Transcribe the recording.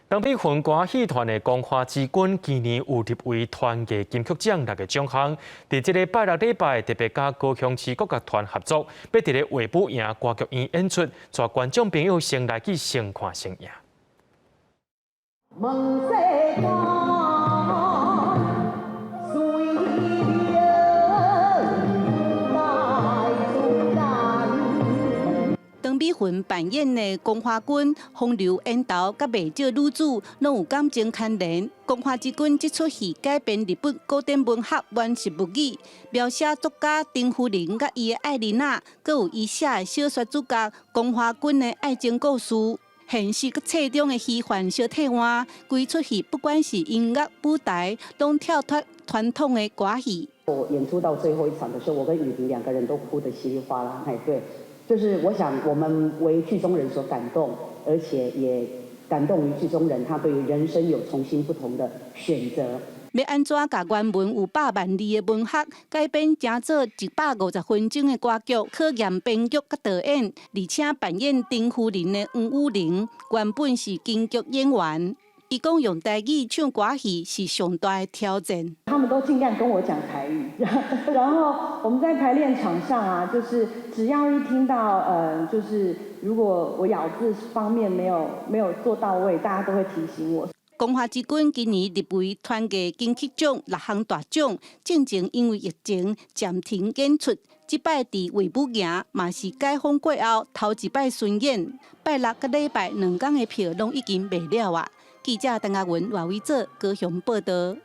東美雲歌戲團的光華之君今年有入圍團藝金曲獎六个獎項。佇這个拜六禮拜特別佮高雄市國樂團合作，欲佇咧衛武營歌劇院演出，帶觀眾朋友先來去先看先贏。問世間，誰能來主宰？張美雲扮演的江華君，風流煙頭，佮袂少女子攏有感情牽連。光華之君這齣戲改編日本古典文學《源氏物語》，描寫作家丁夫人佮伊的愛麗娜，閣有伊寫的小說主角江華君的愛情故事。現實佮冊中的虛幻相替換，規齣戲不管是音樂、舞台，攏跳脫傳統的歌戲。我演出到最後一場的時候，我跟雨婷兩個人都哭得稀里嘩啦。哎，對，就是我想我們為劇中人所感動，而且也感動於劇中人，他對於人生有重新不同的選擇。欲按怎共原文有100萬字的文學改編成做150分鐘的歌劇，考驗編劇佮導演，而且扮演丁夫人的黃雨玲，原本是京劇演員。伊講用台語唱歌戲是上大的挑戰。他們都盡量跟我講台語，然後我們在排練場上啊，就是只要一聽到，就是如果我咬字方面沒有做到位，大家都會提醒我。光華之君今年入圍團藝金曲獎六項大獎，進前因為疫情暫停演出，這擺佇衛武營嘛是解封過後頭一擺巡演，拜六佮禮拜兩工的票攏已經賣了啊！記者鄧亞文、賴偉哲高雄報導。